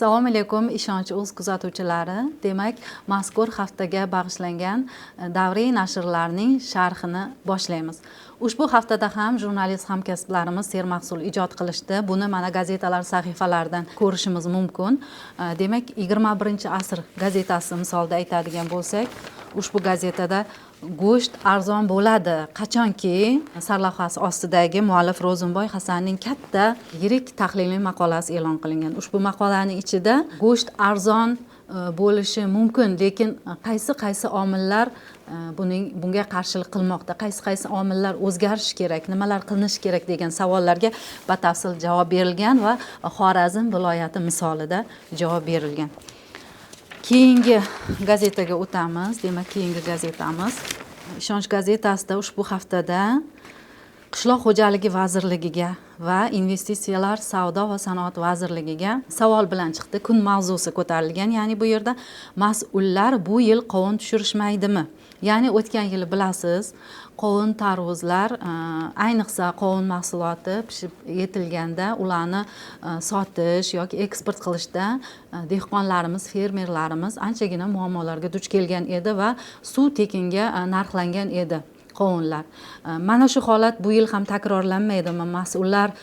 Assalomu alaykum, Ishonch Uz kuzatuvchilari. Demak, mazkur haftaga bag'ishlangan davriy nashrlarning sharhini boshlaymiz. Ushbu haftada ham jurnalist hamkasblarimiz sermahsul ijod qilishdi. Buni mana gazetalar sahifalaridan ko'rishimiz mumkin. Demak, 21-asr gazetasi misolida aytadigan bo'lsak, ushbu gazetada "Go'sht arzon bo'ladi qachonki" sarlavhasi ostidagi muallif Ro'zimboy Hasanning katta, yirik tahliliy maqolasi e'lon qilingan. Ushbu maqolaning ichida go'sht arzon bo'lishi mumkin, lekin qaysi qaysi omillar bunga qarshilik qilmoqda, qaysi qaysi omillar o'zgarishi kerak, nimalar qilinishi kerak degan savollarga batafsil javob berilgan va Xorazm viloyati misolida javob berilgan. Keyingi gazetaga o'tamiz. Demak, keyingi gazetamiz Ishonch gazetasida ushbu haftada Qishloq xo'jaligi vazirligiga va Investitsiyalar, savdo va sanoat vazirligiga savol bilan chiqdi. Kun mavzusi ko'tarilgan, ya'ni bu yerda mas'ullar bu yil qovun tushirishmaydimi? Ya'ni o'tgan yili, bilasiz, qovun, tarvuzlar, ayniqsa qovun mahsuloti pishib yetilganda ularni sotish yoki eksport qilishda dehqonlarimiz, fermerlarimiz anchagina muammolarga duch kelgan edi va suv tekinga narxlangan edi qovunlar. Mana shu holat bu yil ham takrorlanmaydimi? Mas'ullar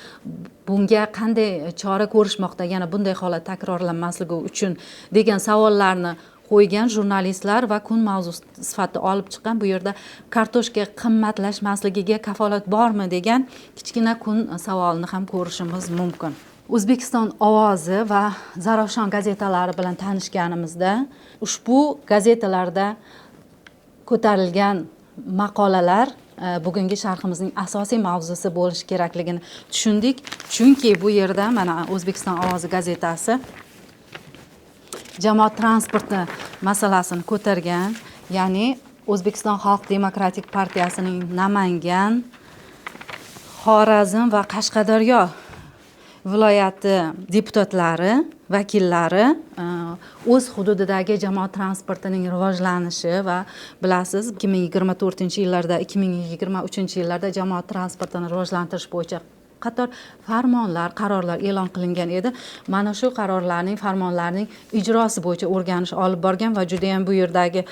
bunga qanday chora ko'rishmoqda, yana bunday holat takrorlanmasligi uchun degan savollarni qo'ygan jurnalistlar va kun mavzusi sifatida olib chiqqan. Bu yerda kartoshka qimmatlashmasligiga kafolat bormi degan kichkina kun savolini ham ko'rishimiz mumkin. O'zbekiston ovozi va Zarafshon gazetalari bilan tanishganimizda ushbu gazetalarda ko'tarilgan maqolalar bugungi sharhimizning asosiy mavzusi bo'lishi kerakligini tushundik, chunki bu yerda mana O'zbekiston ovozi gazetasi jamoat transporti masalasini ko'targan, ya'ni O'zbekiston Xalq demokratik partiyasining Namangan, Xorazm va Qashqadaryo viloyati deputatlari, vakillari o'z hududidagi jamoat transportining rivojlanishi va, bilasiz, 2024-yillarda, 2023-yillarda jamoat transportini rivojlantirish bo'yicha qator farmonlar, qarorlar e'lon qilingan edi. Mana shu qarorlarning, farmonlarning ijrosi bo'yicha o'rganish olib borgan va judayam bu yerdagi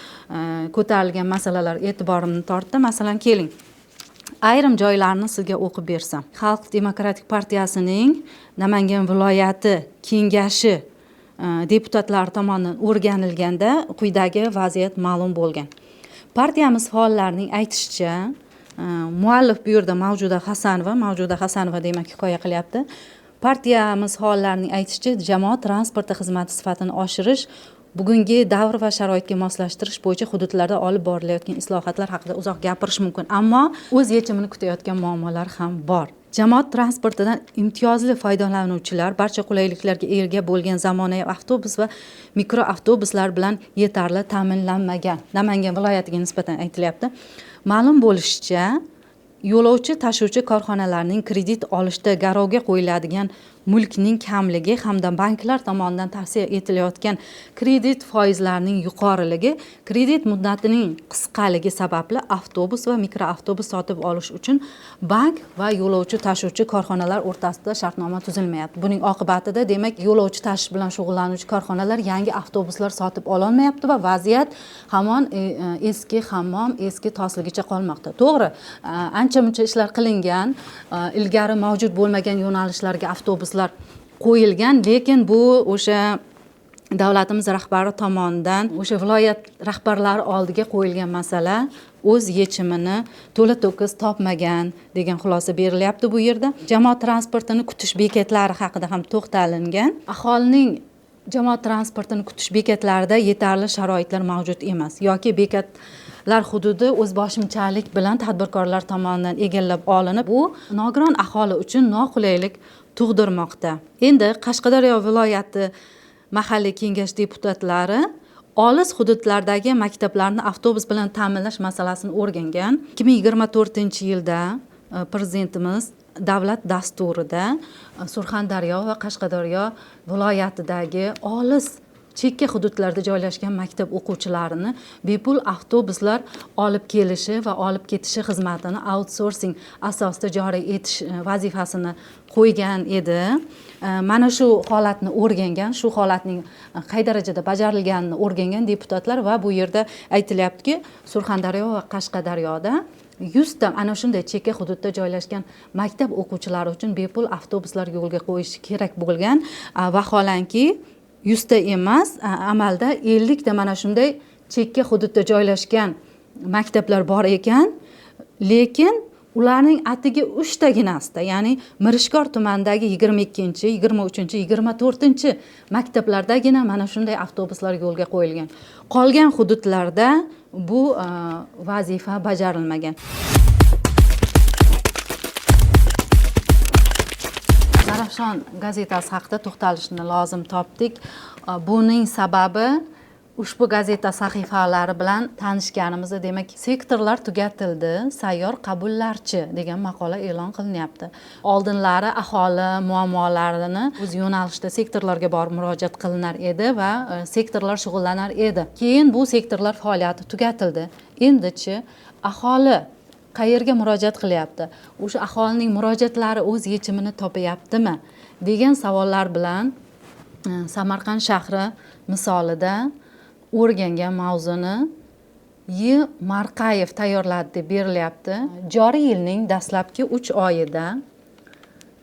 ko'tarilgan masalalar e'tiborimni tortdi. Masalan, keling, ayrim joylarni sizga o'qib bersam. Xalq demokratik partiyasining Namangan viloyati kengashi deputatlari tomonidan o'rganilganda quyidagi vaziyat ma'lum bo'lgan. Partiyamiz faollarining aytishicha, muallif bu yerda Mavjuda Hasanova, Mavjuda Hasanova, demak, hikoya qilyapti. Partiyamiz faollarining aytishicha, jamoat transporti xizmati sifatini oshirish, bugungi davr va sharoitga moslashtirish bo'yicha hududlarda olib borilayotgan islohotlar haqida uzoq gapirish mumkin, ammo o'z yechimini kutayotgan muammolar ham bor. Jamoat transportidan imtiyozli foydalanuvchilar barcha qulayliklarga ega bo'lgan zamonaviy avtobus va mikroavtobuslar bilan yetarli ta'minlanmagan. Namangan viloyatiga nisbatan aytilyapti. Ma'lum bo'lishicha, yo'lovchi tashuvchi korxonalarning kredit olishda garovga qo'yiladigan mulkning kamligi hamda banklar tomonidan tavsiya etilayotgan kredit foizlarining yuqoriligi, kredit muddatining qisqaligi sababli avtobus va mikroavtobus sotib olish uchun bank va yo'lovchi tashuvchi korxonalar o'rtasida shartnoma tuzilmayapti. Buning oqibatida, demak, yo'lovchi tashish bilan shug'ullanuvchi korxonalar yangi avtobuslar sotib ololmayapti va vaziyat hamon eski hammom eski tosligicha qolmoqda. To'g'ri, ancha muncha ishlar qilingan, ilgari mavjud bo'lmagan yo'nalishlarga avtobuslar qo'yilgan, lekin bu o'sha davlatimiz rahbari tomonidan o'sha viloyat rahbarlari oldiga qo'yilgan masala o'z yechimini to'la to'kis topmagan degan xulosa berilyapti bu yerda. Jamoat transportini kutish bekatlari haqida ham to'xtalingan. Aholining jamoat transportini kutish bekatlarida yetarli sharoitlar mavjud emas yoki bekatlar hududi o'zboshimchalik bilan tadbirkorlar tomonidan egallab olinib, bu nogiron aholi uchun noqulaylik tug'dirmoqda. Endi Qashqadaryo viloyati mahalliy kengash deputatlari olis hududlardagi maktablarni avtobus bilan ta'minlash masalasini o'rgangan. 2024-yilda prezidentimiz davlat dasturida Surxondaryo va Qashqadaryo viloyatidagi olis chekka hududlarda joylashgan maktab o'quvchilarini bepul avtobuslar olib kelishi va olib ketishi xizmatini outsourcing asosida joriy etish vazifasini qo'ygan edi. Mana shu holatni o'rgangan, shu holatning qay darajada bajarilganini o'rgangan deputatlar va bu yerda aytilyaptiki, Surxondaryo va Qashqadaryoda 100 ta ana shunday chekka hududda joylashgan maktab o'quvchilari uchun bepul avtobuslar yo'lga qo'yish kerak bo'lgan. Vaholanki 100 ta emas, amalda 50 ta mana shunday chekka hududda joylashgan maktablar bor ekan, lekin ularning atigi 3 taginasida, ya'ni Mirishkor tumanidagi 22, 23, 24 maktablardagina mana shunday avtobuslar yo'lga qo'yilgan. Qolgan hududlarda bu vazifa bajarilmagan. Zarafshon gazetasi haqida to'xtalishni lozim topdik. Buning sababi ushbu gazeta sahifalari bilan tanishganimizda, demak, sektorlar tugatildi, sayyor qabullarchi degan maqola e'lon qilinyapti. Oldinlari aholi muammolarini o'z yo'nalishda sektorlarga borib murojaat qilinar edi va sektorlar shug'ullanar edi. Keyin bu sektorlar faoliyati tugatildi. Endichi aholi qayerga murojaat qilyapti? O'sha aholining murojaatlari o'z yechimini topyaptimi degan savollar bilan Samarqand shahri misolida o'rgangan mavzuni Y. Marqayev tayyorladi deb berilyapti. Joriy yilning dastlabki 3 oyida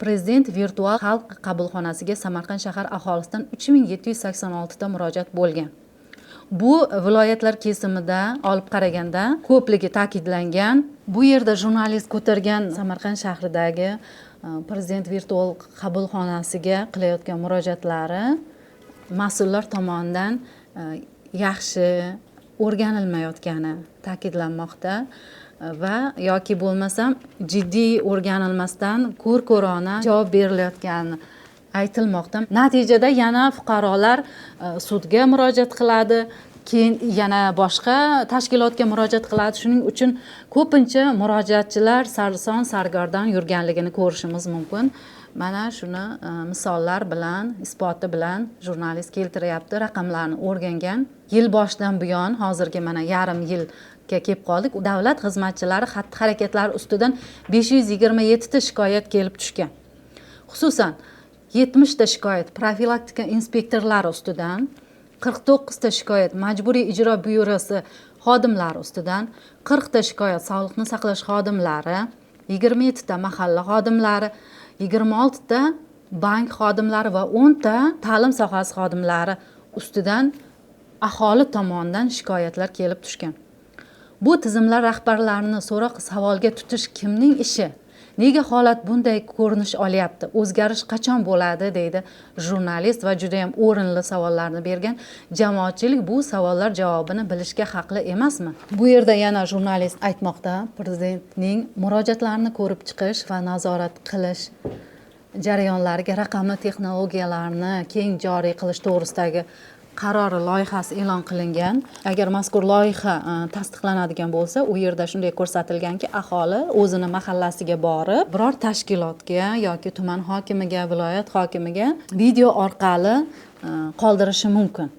Prezident virtual xalq qabulxonasiga Samarqand shahar aholisidan 3786 ta murojaat bo'lgan. Bu viloyatlar kesimida olib qaraganda ko'pligi ta'kidlangan. Bu yerda jurnalist ko'targan Samarqand shahridagi Prezident virtual qabulxonasiga qilayotgan murojaatlari mas'ullar tomonidan yaxshi o'rganilmayotgani ta'kidlanmoqda va yoki bo'lmasam jiddiy o'rganilmasdan ko'r-ko'rona javob berilayotgani aytilmoqda. Natijada yana fuqarolar sudga murojaat qiladi, keyin yana boshqa tashkilotga murojaat qiladi. Shuning uchun ko'pincha murojaatchilar sarson sargardon yurganligini ko'rishimiz mumkin. Mana shuni misollar bilan, isboti bilan jurnalist keltiryapti, raqamlarni o'rgangan. Yil boshidan buyon hozirgi mana yarim yilga kelib qoldik. Davlat xizmatchilari xatti-harakatlari ustidan 527 ta shikoyat kelib tushgan. Xususan 70 ta shikoyat profilaktika inspektorlari ustidan, 49 ta shikoyat majburiy ijro byurosi xodimlari ustidan, 40 ta shikoyat sog'liqni saqlash xodimlari, 27 ta mahalla xodimlari, 26 ta bank xodimlari va 10 ta ta'lim sohasi xodimlari ustidan aholi tomonidan shikoyatlar kelib tushgan. Bu tizimlar rahbarlarini so'roq savolga tutish kimning ishi? Nega holat bunday ko'rinish olyapti? O'zgarish qachon bo'ladi, deydi jurnalist va juda ham o'rinli savollarni bergan. Jamoatchilik bu savollar javobini bilishga haqli emasmi? Bu yerda yana jurnalist aytmoqda, prezidentning murojaatlarini ko'rib chiqish va nazorat qilish jarayonlariga raqamli texnologiyalarni keng joriy qilish to'g'risidagi qarori loyihasi e'lon qilingan. Agar mazkur loyiha tasdiqlanadigan bo'lsa, u yerda shunday ko'rsatilganki, aholi o'zini mahallasiga borib, biror tashkilotga yoki tuman hokimiga, viloyat hokimiga video orqali qoldirishi mumkin.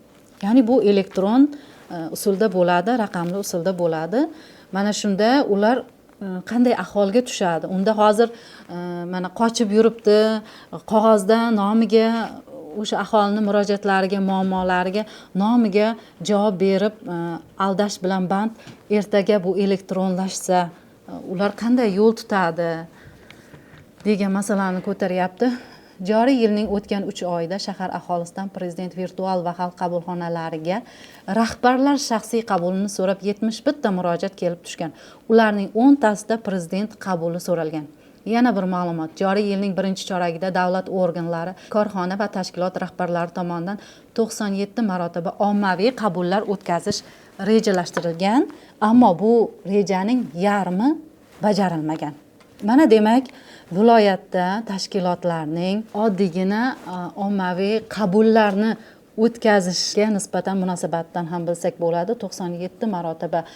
Ya'ni bu elektron usulda bo'ladi, raqamli usulda bo'ladi. Mana shunda ular qanday ahvolga tushadi? Unda hozir mana qochib yuribdi, qog'ozda nomiga o'sha aholining murojaatlariga, muammolariga nomiga javob berib aldash bilan band. Ertaga bu elektronlashsa, ular qanday yo'l tutadi degan masalani ko'taryapti. Joriy yilning o'tgan 3 oyida shahar aholisidan Prezident virtual va xalq qabulxonalariga rahbarlar shaxsiy qabulini so'rab 71 ta murojaat kelib tushgan. Ularning 10 tasida prezident qabuli so'ralgan. Yana bir ma'lumot, joriy yilning birinchi choragida davlat organlari, korxona va tashkilot rahbarlari tomonidan 97 marotaba ommaviy qabullar o'tkazish rejalashtirilgan, ammo bu rejaning yarmi bajarilmagan. Mana demak, viloyatda tashkilotlarning oddiygina ommaviy qabullarni o'tkazishga nisbatan munosabatdan ham bilsak bo'ladi. 97 marotaba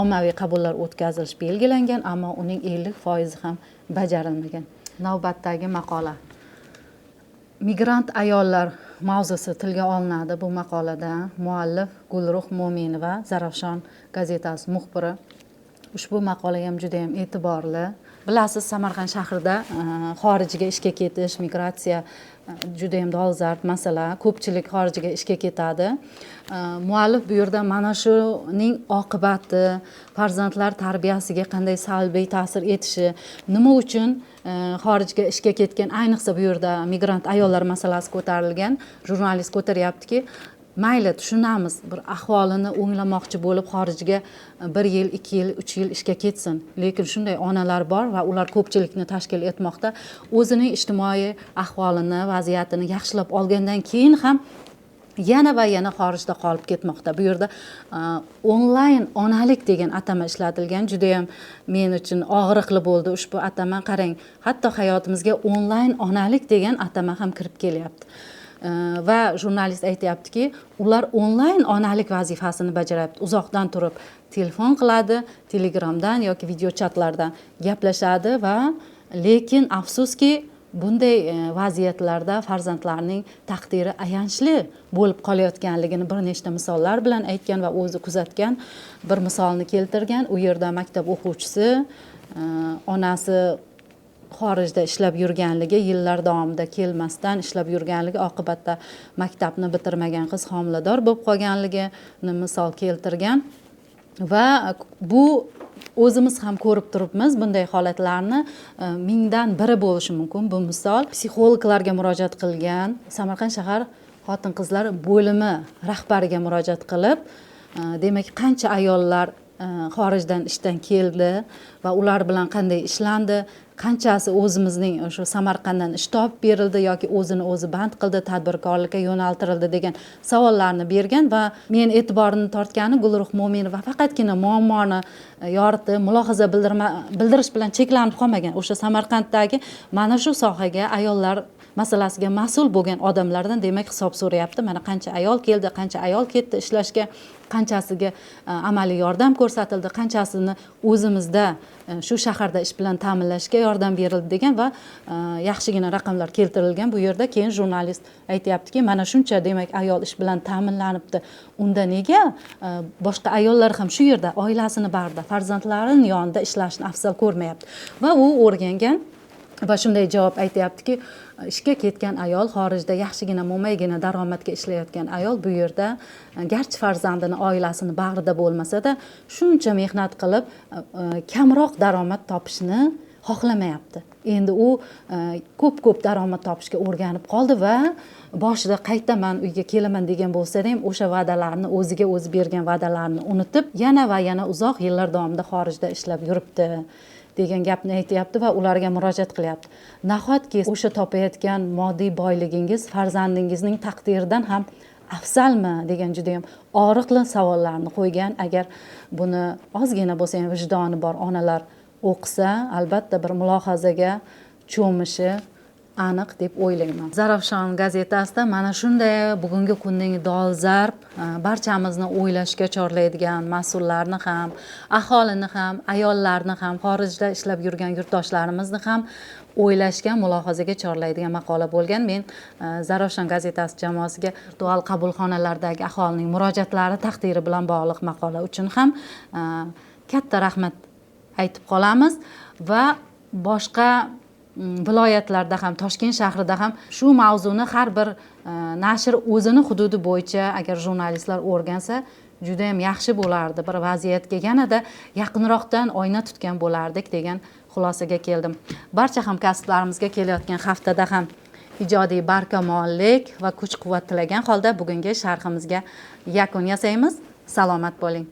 ommaviy qabullar o'tkazilish belgilangan, ammo uning 50% ham bajarilmagan. Navbatdagi maqola. Migrant ayollar mavzusi tilga olinadi bu maqolada. Muallif Gulruh Mo'minova, Zarafshon gazetasi muxbiri. Ushbu maqola ham juda ham e'tiborli. Bilasiz, Samarqand shahrida xorijga ishga ketish, migratsiya juda ham dolzarb masala. Ko'pchilik xorijga ishga ketadi. Muallif bu yerda mana shuning oqibati farzandlar tarbiyasiga qanday salbiy ta'sir etishi, nima uchun xorijga ishga ketgan, ayniqsa bu yerda migrant ayollar masalasi ko'tarilgan. Jurnalist ko'taryaptiki, mayli, tushunamiz, bir ahvolini o'nglamoqchi bo'lib xorijga 1 yil, 2 yil, 3 yil ishga ketsin, lekin shunday onalar bor va ular ko'pchilikni tashkil etmoqda, o'zining ijtimoiy ahvolini, vaziyatini yaxshilab olgandan keyin ham yana va yana xorijda qolib ketmoqda. Bu yerda onlayn onalik degan atama ishlatilgan. Judayam men uchun og'riqli bo'ldi ushbu atama. Qarang, hatto hayotimizga onlayn onalik degan atama ham kirib kelyapti. Va jurnalist aytyaptiki, ular onlayn onalik vazifasini bajaryapti. Uzoqdan turib telefon qiladi, Telegramdan yoki video chatlardan gaplashadi va lekin afsuski bunday vaziyatlarda farzandlarning taqdiri ayanchli bo'lib qolayotganligini bir nechta misollar bilan aytgan va o'zi kuzatgan bir misolni keltirgan. U yerda maktab o'quvchisi onasi xorijda ishlab yurganligi, yillar davomida kelmasdan ishlab yurganligi oqibatida maktabni bitirmagan qiz homilador bo'lib qolganligini misol keltirgan. Va bu o'zimiz ham ko'rib turibmiz bunday holatlarni, 1000dan biri bo'lishi mumkin bu misol. Psixologlarga murojaat qilgan, Samarqand shahar xotin-qizlar bo'limi rahbariga murojaat qilib, demak, qancha ayollar xorijdan ishdan keldi va ular bilan qanday ishlandi, qanchasi o'zimizning o'sha Samarqanddan ish topib berildi yoki o'zini o'zi band qildi, tadbirkorlikka yo'naltirildi degan savollarni bergan. Va men e'tiborini tortgani, Gulruh Mo'minova faqatgina muammoni yoritib, mulohaza bildirish bilan cheklanib qolmagan. O'sha Samarqanddagi mana shu sohaga, ayollar masalasiga mas'ul bo'lgan odamlardan demak hisob so'rayapti. Mana qancha ayol keldi, qancha ayol ketdi ishlashga, qanchasiga amaliy yordam ko'rsatildi, qanchasini o'zimizda shu shaharda ish bilan ta'minlashga yordam berildi degan va yaxshigina raqamlar keltirilgan bu yerda. Keyin jurnalist aytyaptiki, mana shuncha demak ayol ish bilan ta'minlanibdi, unda nega boshqa ayollar ham shu yerda oilasini bag'rida, farzandlarini yonida ishlashni afzal ko'rmayapti? Va u o'rgangan va shunday javob aytyaptiki, ishga ketgan ayol, xorijda yaxshigina mo'maygina daromadga ishlayotgan ayol bu yerda garchi farzandini, oilasini bag'rida bo'lmasa-da, shuncha mehnat qilib kamroq daromad topishni xohlamayapti. Endi u ko'p-ko'p daromad topishga o'rganib qoldi va boshida qayta man uyga kelaman degan bo'lsa ham, o'sha va'dalarni, o'ziga o'zi bergan va'dalarni unutib, yana va yana uzoq yillar davomida xorijda ishlab yuribdi degan gapni aytyapti va ularga murojaat qilyapti. Nahotki o'sha topayotgan moddiy boyligingiz farzandingizning taqdiridan ham afzalmi degan juda ham og'riqli savollarni qo'ygan. Agar buni ozgina bo'lsa ham vijdoni bor onalar o'qisa, albatta bir mulohazaga cho'mishi aniq deb o'ylayman. Zarafshon gazetasida mana shunday bugungi kunning dolzarb, barchamizni o'ylashga chorlaydigan, mas'ullarni ham, aholini ham, ayollarni ham, xorijda ishlab yurgan yurtdoshlarimizni ham o'ylashga, mulohazaga chorlaydigan maqola bo'lgan. Men Zarafshon gazetasi jamoasiga virtual qabulxonalardagi aholining murojaatlari taqdiri bilan bog'liq maqola uchun ham katta rahmat aytib qolamiz. Va boshqa viloyatlarda ham, Toshkent shahrida ham shu mavzuni har bir nashr o'zini hududi bo'yicha agar jurnalistlar o'rgansa, juda ham yaxshi bo'lardi. Bir vaziyatga yanada yaqinroqdan oyna tutgan bo'lardik degan xulosaga keldim. Barcha hamkasblarimizga kelayotgan haftada ham ijodiy barkamollik va kuch-quvvat tilagan holda bugungi sharhimizga yakun yasaymiz. Salomat bo'ling.